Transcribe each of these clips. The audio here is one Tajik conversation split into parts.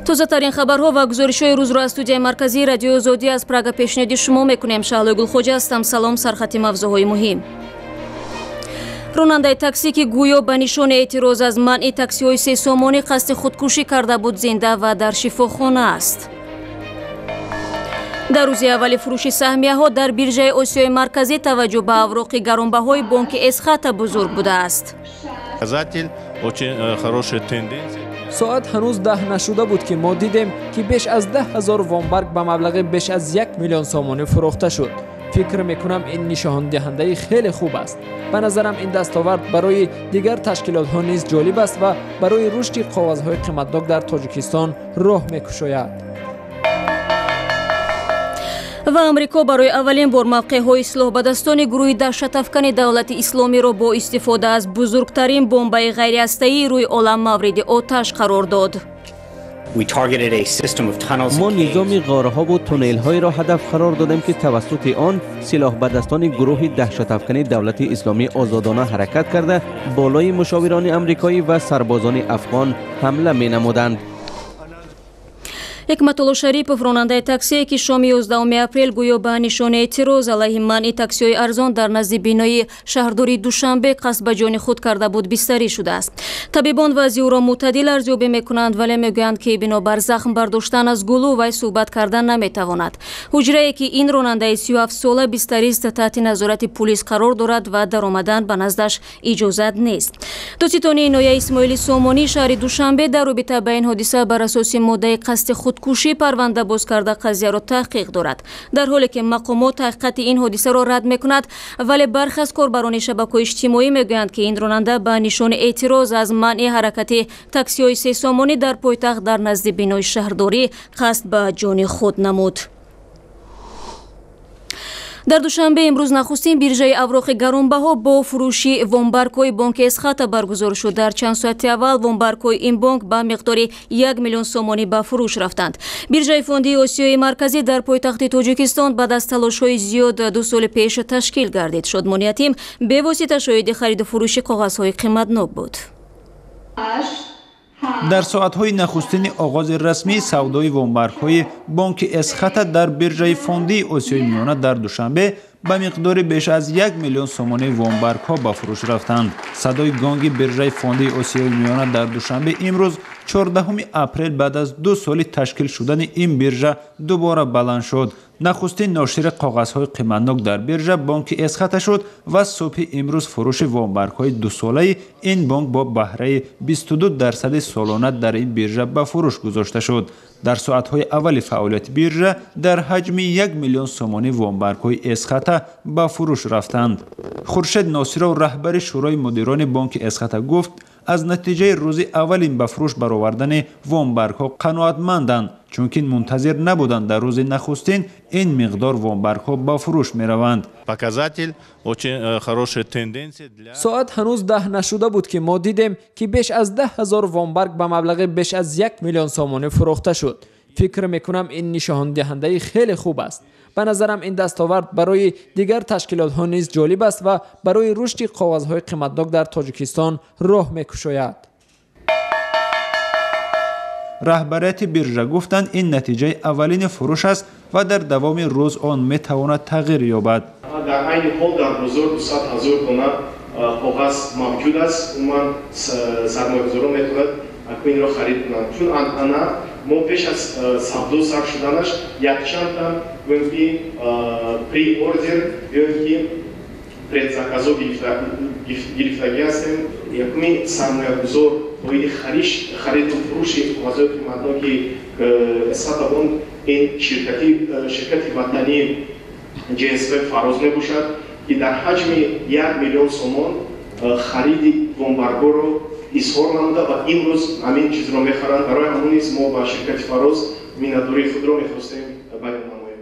Тозатарин хабарҳо ва гузоришҳои рӯзро аз студияи марказии Радиои Озодӣ аз Прага пешниҳоди шумо мекунем. Шаҳлои Гулхоҷа ҳастам. Салом. Сархати мавзӯъҳои муҳим. Ронандаи таксӣ, ки гӯё ба нишони эътироз аз манъи таксиҳои сесомонӣ қасди худкушӣ карда буд, зинда ва дар шифохона аст. Дар рӯзи аввали фурӯши саҳмияҳо дар биржаи Осиёи Марказӣ таваҷҷӯҳ ба авроқи гаронбаҳои бонки Эсхата бузург будааст. Очень хорошая тенденция. Соат ҳанӯз 10 нашуда буд, ки мо дидем, ки беш аз 10 000 вомбарг ба маблағи беш аз 1 миллион сомонӣ фурӯхта шуд. Фикр мекунам, ин нишондиҳандаи хеле хуб аст. Ба назарам, ин дастовард барои дигар ташкилотҳо низ ҷолиб аст ва барои рушди коғазҳои қиматнок дар Тоҷикистон роҳ мекушояд. Ва Амрико барои аввалин бор мавқеъҳои силоҳбадастони гурӯҳи даҳшатафкани Давлати Исломиро бо истифода аз бузургтарин бомбаи ғайриҳастаии рӯи олам мавриди оташ қарор дод. Мо низоми ғорҳову туннелҳоеро ҳадаф қарор додем, ки тавассути он силоҳбадастони гурӯҳи даҳшатафкани Давлати Исломӣ озодона ҳаракат карда, болои мушовирони амрикоӣ ва сарбозони афғон ҳамла менамуданд. Ҳикматулло Шарипов, ронандаи таксие, ки шоми 11 апрел гӯё ба нишони эътироз алайҳи манъи таксиҳои арзон дар назди бинои шаҳрдории Душанбе қасд ба ҷони худ карда буд, бистарӣ шудааст. Табибон вазъи ӯро мӯътадил арзёбӣ мекунанд, вале мегӯянд, ки бинобар захм бардоштан аз гулӯ вай суҳбат кардан наметавонад. Ҳуҷрае, ки ин ронандаи 37сола бистарист, таҳти назорати пулис қарор дорад ва даромадан ба наздаш иҷозат нест. Додситонии ноҳияи Исмоили Сомонӣ шаҳри Душанбе дар робита ба ин ҳодиса бар асоси моддаи қасди худкушӣ парванда боз карда, қазияро таҳқиқ дорад. Дар ҳоле ки мақомот таҳқиқати ин ҳодисаро рад мекунад, вале бархе аз корбарони шабакаҳои иҷтимоӣ мегӯянд, ки ин ронанда ба нишони эътироз аз манъи ҳаракати таксиҳои сесомонӣ дар пойтахт дар назди бинои шаҳрдорӣ қасд ба ҷони худ намуд. Дар Душанбе имрӯз нахустин биржаи авроқи гаронбаҳо бо фурӯши вомбаргҳои бонки Эсхата баргузор шуд. Дар чанд соати аввал вомбаргҳои ин бонк ба миқдори 1 миллион сомонӣ ба фурӯш рафтанд. Биржаи фондии Осиёи Марказӣ дар пойтахти Тоҷикистон баъд аз талошҳои зиёд 2 соли пеш ташкил гардид. Шодмони Ятим бевосита шоҳиди хариду фурӯши коғазҳои қиматнок буд. Дар соатҳои нахустини оғози расмии савдои вомбаргҳои бонки Эсхата дар биржаи фондии Осиёи Миёна дар Душанбе ба миқдори беш аз 1 миллион сомонӣ вомбаргҳо ба фурӯш рафтанд. Садои гонги биржаи фондии Осиёи Миёна дар Душанбе имрӯз, 14 апрел, баъд аз 2 соли ташкил шудани ин биржа дубора баланд шуд. Нахустин ношири коғазҳои қиматнок дар биржа бонки Эсхата шуд ва субҳи имрӯз фурӯши вомбаргҳои дусолаи ин бонк бо баҳраи 22 дарсади солона дар ин биржа ба фурӯш гузошта шуд. Дар соатҳои аввали фаъолияти биржа дар ҳаҷми 1 миллион сомонӣ вомбаргҳои Эсхата ба фурӯш рафтанд. Хуршед Носиров, раҳбари шӯрои мудирони бонки Эсхата, гуфт, аз натиҷаи рӯзи аввалин ба фурӯш баровардани вомбаргҳо қаноатманданд, чунки мунтазир набуданд дар рӯзи нахустин ин миқдор вомбаргҳо ба фурӯш мераванд. Показатель очень хорошая тенденция для Соат ҳанӯз 10 нашуда буд, ки мо дидем, ки беш аз 10 000 вомбарг ба маблағи беш аз 1 миллион сомонӣ фурӯхта шуд. Фикр мекунам, ин нишондиҳандаи хеле хуб аст. Ба назарам, ин дастовард барои дигар ташкилотҳо низ ҷолиб аст ва барои рушди коғазҳои қиматнок дар Тоҷикистон роҳ мекушояд. Раҳбарияти биржа гуфтанд, ин натиҷаи аввалини фурӯш аст ва дар давоми рӯз он метавонад тағйир ёбад. Дар айни ҳол дар бозор 200 000 дона коғаз мавҷуд аст. Умуман, сармоягузорон метавонад акнун инро харид кунанд, чун анъана мо пеш аз савдо сар шуданаш якчандта, гӯем ки, преордер ё ки предзаказо гирифтагӣ ҳастем. Якуми сармоягузор оиди хариду фурӯши коғазҳои қиматноки Эсхата Бонк ин ширкати ватании ҶСП Фароз мебошад, ки дар ҳаҷми 1 миллион сомон хариди вомбаргоро изҳор намуда ва имрӯз ҳамин чизро мехаранд. Барои ҳамон низ мо ба ширкати Фароз миннатдории худро мехостем баён намоем.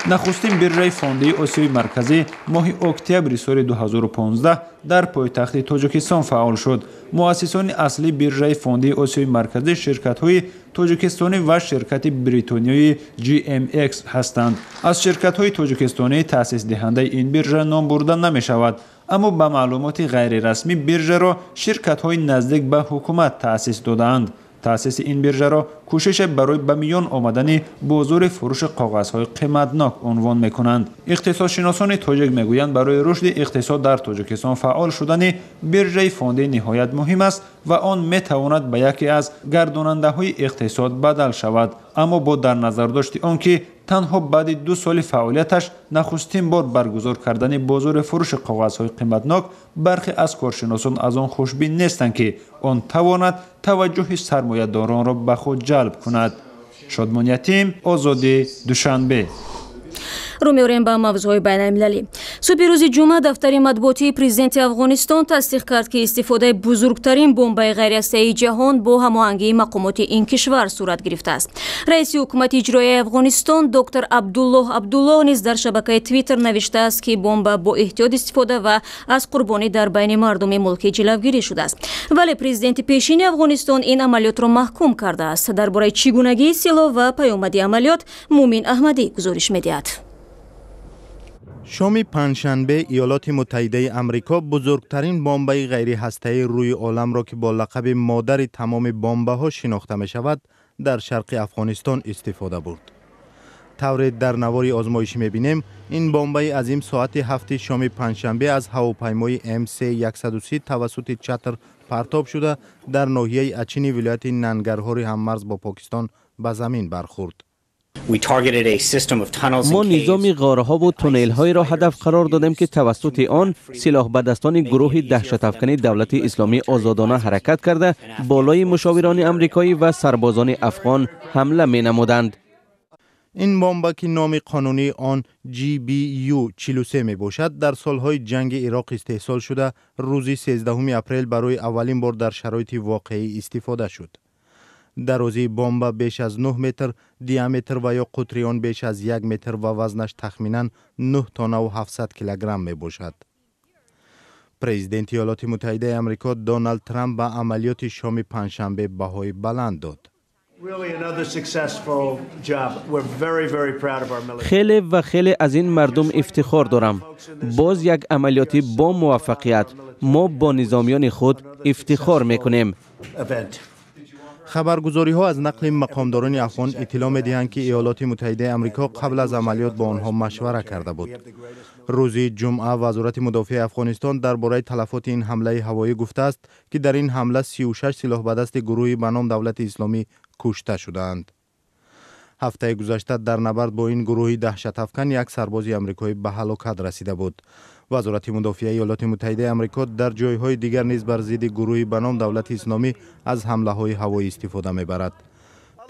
Нахустин биржаи фондии Осиёи Марказӣ моҳи октябри соли 2015 дар пойтахти Тоҷикистон фаъол шуд. Муассисони аслии биржаи фондии Осиёи Марказӣ ширкатҳои тоҷикистонӣ ва ширкати бритониёи GMX ҳастанд. Аз ширкатҳои тоҷикистонӣ таъсисдиҳандаи ин биржа ном бурда намешавад, аммо ба маълумоти ғайрирасмӣ биржаро ширкатҳои наздик ба ҳукумат таъсис додаанд. Таъсиси ин биржаро кӯшише барои ба миён омадани бозори фурӯши коғазҳои қиматнок унвон мекунанд. Иқтисодшиносони тоҷик мегӯянд, барои рушди иқтисод дар Тоҷикистон фаъол шудани биржаи фондӣ ниҳоят муҳим аст ва он метавонад ба яке аз гардонандаҳои иқтисод бадал шавад. Аммо бо дар назардошти он ки танҳо баъди 2 соли фаъолияташ нахустин бор баргузор кардани бозори фурӯши коғазҳои қиматнок, бархе аз коршиносон аз он хушбин нестанд, ки он тавонад таваҷҷӯҳи сармоядоронро ба худ ҷалб кунад. Шодмон Ятим, Озодӣ, Душанбе. Рӯ меорем ба мавзӯъҳои байналмилалӣ. Субҳи рӯзи ҷумъа дафтари матбуотии президенти Афғонистон тасдиқ кард, ки истифодаи бузургтарин бомбаи ғайриҳастаии ҷаҳон бо ҳамоҳангии мақомоти ин кишвар сурат гирифтааст. Раиси ҳукумати иҷроияи Афғонистон доктор Абдуллоҳ Абдуллоҳ низ дар шабакаи Твиттер навиштааст, ки бомба бо эҳтиёт истифода ва аз қурбонӣ дар байни мардуми мулкӣ ҷилавгирӣ шудааст. Вале президенти пешини Афғонистон ин амалиётро маҳкум кардааст. Дар бораи чӣ гунагии силоҳ ва паёмади амалиёт Мумин Аҳмадӣ гузориш медиҳад. Шоми панҷшанбе Иёлоти Муттаҳидаи Амрико бузургтарин бомбаи ғайриҳастаии рӯи оламро, ки бо лақаби модари тамоми бомбаҳо шинохта мешавад, дар шарқи Афғонистон истифода бурд. Тавре дар навори озмоишӣ мебинем, ин бомбаи азим соати 7 шоми панҷшанбе аз ҳавопаймои МС-130 тавассути чатр партоб шуда дар ноҳияи Ачини вилояти Нангарҳори ҳаммарз бо Покистон ба замин бархӯрд. Мо низоми ғорҳову туннелҳоеро ҳадаф қарор додем, ки тавассути он силоҳбадастони гурӯҳи даҳшатафкани давлати исломӣ озодона ҳаракат карда болои мушовирони амрикоӣ ва сарбозони афғон ҳамла менамуданд. Ин бомба, ки номи қонунии он GBU-43 мебошад, дар солҳои ҷанги Ироқ истеҳсол шуда, рӯзи 13 апрел барои аввалин бор дар шароити воқеӣ истифода шуд. Дарозии бомба беш аз 9 метр, диаметр ва ё қутри он беш аз 1 метр ва вазнаш тахминан 9 тонна ва 700 килограмм мебошад. Президенти Иёлоти Муттаҳидаи Амрико Доналд Трамп ба амалиёти шоми панҷшанбе баҳои баланд дод. Хеле ва хеле аз ин мардум ифтихор дорам. Боз як амалиёти бо муваффақият. Мо бо низомиёни худ ифтихор мекунем. Хабаргузориҳо аз нақли мақомдорони афғон иттилоъ медиҳанд, ки Иёлоти Муттаҳидаи Амрико қабл аз амалиёт бо онҳо машвара карда буд. Рӯзи ҷумъа Вазорати мудофиаи Афғонистон дар бораи талафоти ин ҳамлаи ҳавоӣ гуфтааст, ки дар ин ҳамла 36 силоҳбадасти гурӯҳи ба ном Давлати Исломӣ кушта шудаанд. Ҳафтаи гузашта дар набард бо ин гурӯҳи даҳшатафкан як сарбози амрикоӣ ба ҳалокат расида буд. Вазорати мудофиаи Иёлоти Муттаҳидаи Амрико дар ҷойҳои дигар низ бар зидди гурӯҳи ба ном Давлати Исломӣ аз ҳамлаҳои ҳавоӣ истифода мебарад.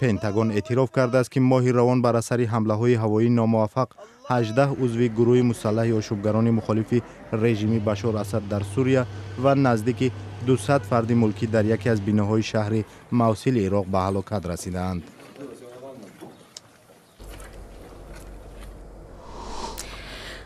Пентагон эътироф кардааст, ки моҳи равон бар асари ҳамлаҳои ҳавоии номуваффақ 18 узви гурӯҳи мусаллаҳи ошӯбгарони мухолифи режими Башор Асад дар Сурия ва наздики 200 фарди мулкӣ дар яке аз биноҳои шаҳри Мавсили Ироқ ба ҳалокат расидаанд.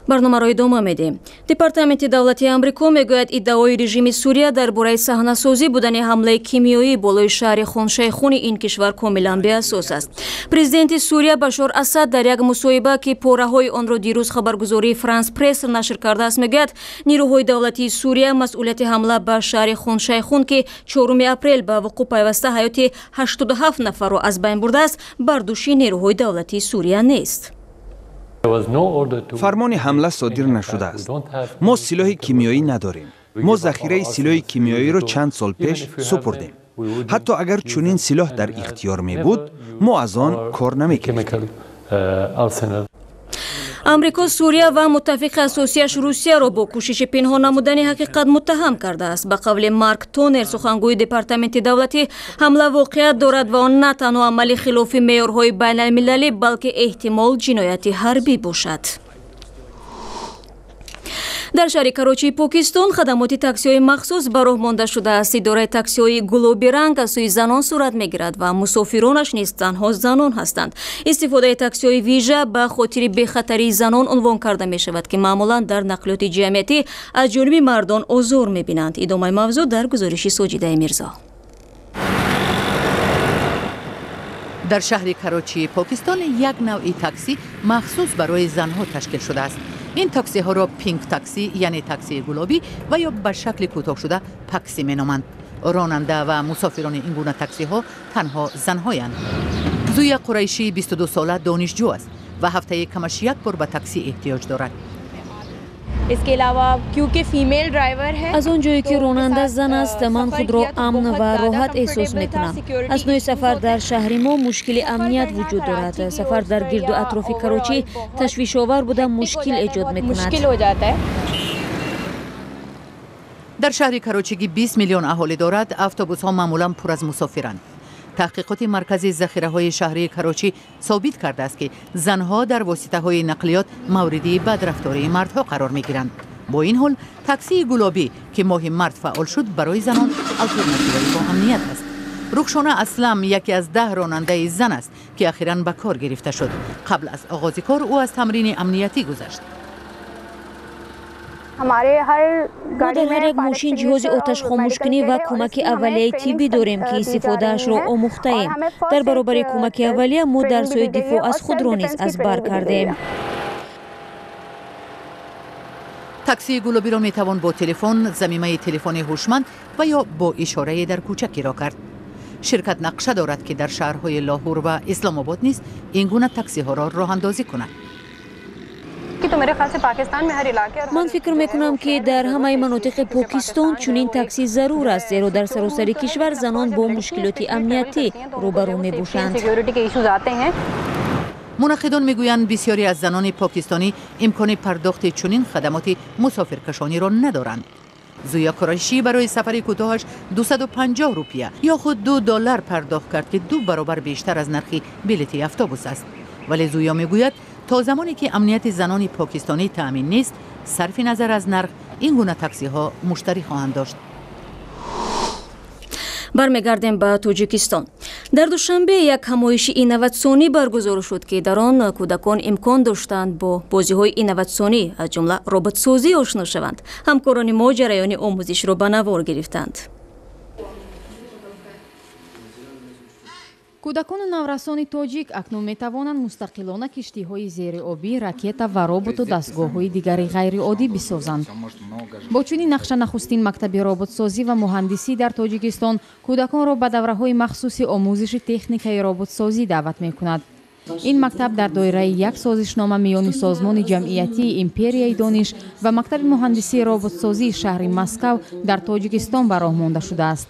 Барномаро идома медиҳем. Департаменти давлатии Амрико мегӯяд, иддаои режими Сурия дар бораи саҳнасозӣ будани ҳамлаи кимиёӣ болои шаҳри Хоншайхуни ин кишвар комилан беасос аст. Президенти Сурия Башор Асад дар як мусоҳиба, ки пораҳои онро дирӯз хабаргузории Франс Пресс нашр кардааст, мегӯяд, нирӯҳои давлатии Сурия масъулияти ҳамла ба шаҳри Хоншайхун, ки 4 апрел ба вуқӯъ пайваста ҳаёти 87 нафарро аз байн бурдааст, бар дӯши нирӯҳои давлатии Сурия нест. Фармони ҳамла содир нашудааст. Мо силоҳи кимиёӣ надорем. Мо захираи силоҳи кимиёиро чанд сол пеш супурдем. Ҳатто агар чунин силоҳ дар ихтиёр мебуд, мо аз он кор намекардем. Амрико Сурия ва муттафиқи асосияш Русияро бо кӯшиши пинҳон намудани ҳақиқат муттаҳам кардааст. Ба қавли Марк Тонер, сухангӯи департаменти давлатӣ, ҳамла воқеият дорад ва он на танҳо амали хилофи меъёрҳои байналмилалӣ, балки эҳтимол ҷинояти ҳарбӣ бошад. Дар шаҳри Карочии Покистон хадамоти таксиҳои махсус ба роҳ монда шудааст. Идораи таксиҳои гулобиранг аз сӯи занон сурат мегирад ва мусофиронаш низ танҳо занон ҳастанд. Истифодаи таксиҳои вижа ба хотири бехатарии занон унвон карда мешавад, ки маъмулан дар нақлиёти ҷамъиятӣ аз ҷониби мардон озор мебинанд. Идомаи мавзӯъ дар гузориши Соҷидаи Мирзо. Дар шаҳри Карочии Покистон як навъи таксӣ махсус барои занҳо ташкил шудааст. Ин таксиҳоро пинк таксӣ, яъне таксии гулобӣ ва ё ба шакли кӯтоҳшуда паксӣ меноманд. Ронанда ва мусофирони ин гуна таксиҳо танҳо занҳоянд. Зуя Қурайшӣ 22 сола донишҷӯ аст ва ҳафтаи камаш як бор ба таксӣ эҳтиёҷ дорад. Аз он ҷое ки ронанда зан аст, ман худро амн ва роҳат эҳсос мекунам. Аснои сафар дар шаҳри мо мушкили амният вуҷуд дорад. Сафар дар гирду атрофи Карочӣ ташвишовар буда, мушкил эҷод мекунад. Дар шаҳри Карочӣ, ки 20 миллион аҳолӣ дорад, автобусҳо маъмулан пур аз мусофиранд. Таҳқиқоти маркази захираҳои шаҳрии Карочӣ собит кардааст, ки занҳо дар воситаҳои нақлиёт мавриди бадрафтории мардҳо қарор мегиранд. Бо ин ҳол, таксии гулобӣ, ки моҳи март фаъол шуд, барои занон алтернативаи бо амният аст. Рухшона Аслам яке аз 10 ронандаи зан аст, ки ахиран ба кор гирифта шуд. Қабл аз оғози кор ӯ аз тамрини амниятӣ гузашт. Мо дар ҳар як мошин ҷиҳози оташхомӯшкунӣ ва кӯмаки аввалияи тиббӣ дорем, ки истифодаашро омӯхтаем. Дар баробари кӯмаки аввалия мо дарсҳои дифоъ аз худро низ аз бар кардем. Таксии гулобиро метавон бо телефон, замимаи телефони ҳушманд ва ё бо ишорае дар кӯча киро кард. Ширкат нақша дорад, ки дар шаҳрҳои Лоҳур ва Исломобод низ ин гуна таксиҳоро роҳандозӣ кунад. Ман фикр мекунам, ки дар ҳамаи манотиқи Покистон чунин таксӣ зарур аст, зеро дар саросари кишвар занон бо мушкилоти амниятӣ рӯбарӯ мебошанд. Мунаққидон мегӯянд, бисёре аз занони покистонӣ имкони пардохти чунин хадамоти мусофиркашониро надоранд. Зуя Қурайшӣ барои сафари кӯтоҳаш 250 рупия ё худ 2 доллар пардохт кард, ки ду баробар бештар аз нархи билети автобус аст. Вале Зуя мегӯяд, то замоне ки амнияти занони покистонӣ таъмин нест, сарфи назар аз нарх, ин гуна таксиҳо муштарӣ хоҳанд дошт. Бармегардем ба Тоҷикистон. Дар Душанбе як ҳамоиши инноватсионӣ баргузор шуд, ки дар он кӯдакон имкон доштанд бо бозиҳои инноватсионӣ, аз ҷумла роботсозӣ, ошно шаванд. Ҳамкорони мо ҷараёни омӯзишро ба навор гирифтанд. Кӯдакону наврасони тоҷик акнун метавонанд мустақилона киштиҳои зериобӣ, ракета ва роботу дастгоҳҳои дигари ғайриоддӣ бисозанд. Бо чунин нақша нахустин мактаби роботсозӣ ва муҳандисӣ дар Тоҷикистон кӯдаконро ба давраҳои махсуси омӯзиши техникаи роботсозӣ даъват мекунад. Ин мактаб дар доираи як созишнома миёни созмони ҷамъиятии Империяи дониш ва мактаби муҳандисии роботсозии шаҳри Москав дар Тоҷикистон ба роҳ монда шудааст.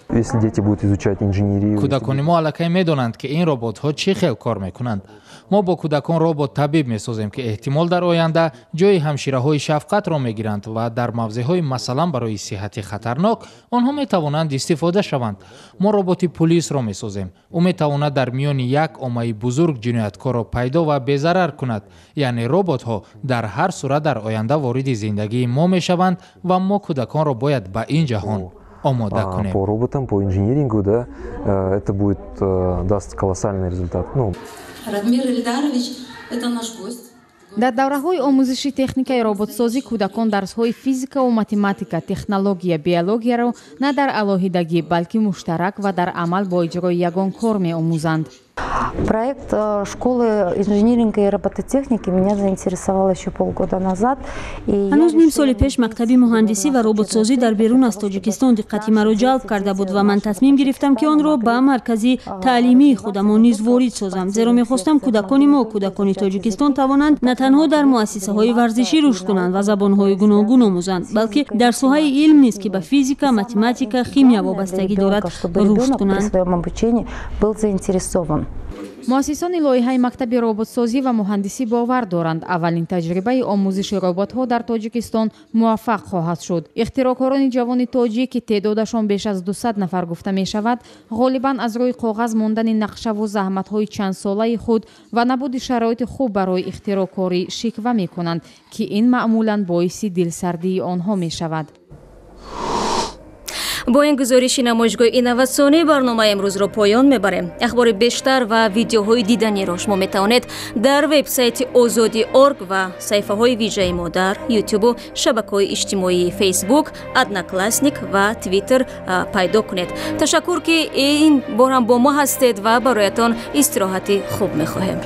Кӯдакони мо аллакай медонанд, ки ин роботҳо чӣ хел кор мекунанд. Мо бо кӯдакон робот табиб месозем, ки эҳтимол дар оянда ҷои ҳамшираҳои шафқатро мегиранд ва дар мавзеъҳои, масалан, барои сиҳатӣ хатарнок онҳо метавонанд истифода шаванд. Мо роботи пулисро месозем. Ӯ метавонад дар миёни як оммаи бузург ҷинояткорро пайдо ва безарар кунад. Яъне роботҳо дар ҳар сурат дар оянда вориди зиндагии мо мешаванд ва мо кӯдаконро бояд ба ин ҷаҳон омода кунем. По роботам, по инжинирингу, да, это будет даст колоссальный результат. Ну, Радмир Ильдарович – это наш гость. Дар давраҳои омӯзиши техникаи роботсозӣ кӯдакон дарсҳои физикаву математика, технология, биологияро на дар алоҳидагӣ, балки муштарак ва дар амал бо иҷрои ягон кор меомӯзанд. Проект школы инжиниринга и робототехники меня заинтересовал еще полгода назад. Ҳанӯз ним соли пеш мактаби муҳандисӣ ва роботсозӣ дар берун аз Тоҷикистон диққати маро ҷалб карда буд ва ман тасмим гирифтам, ки онро ба маркази таълимии худамон низ ворид созам, зеро мехостам кӯдакони мо, кӯдакони Тоҷикистон, тавонанд на танҳо дар муассисаҳои варзишӣ рушд кунанд ва забонҳои гуногун омӯзанд, балки дар соҳаи илм низ, ки ба физика, математика, химия вобастагӣ дорад, рушд кунанд. Был заинтересован. Муассисони лоиҳаи мактаби роботсозӣ ва муҳандисӣ бовар доранд, аввалин таҷрибаи омӯзиши роботҳо дар Тоҷикистон муваффақ хоҳад шуд. Ихтироъкорони ҷавони тоҷик, ки теъдодашон беш аз 200 нафар гуфта мешавад, ғолибан аз рӯи коғаз мондани нақшаву заҳматҳои чандсолаи худ ва набуди шароити хуб барои ихтироъкорӣ шиква мекунанд, ки ин маъмулан боиси дилсардии онҳо мешавад. Бо ин гузориши намоишгоҳи инноватсионӣ барномаи имрӯзро поён мебарем. Ахбори бештар ва видеоҳои диданиро шумо метавонед дар вебсайти Озодӣ орг ва саҳифаҳои вижаи мо дар Ютубу шабакаҳои иҷтимоии Фейсбук, Одноклассник ва Твиттер пайдо кунед. Ташаккур, ки ин бор ҳам бо мо ҳастед, ва бароятон истироҳати хуб мехоҳем.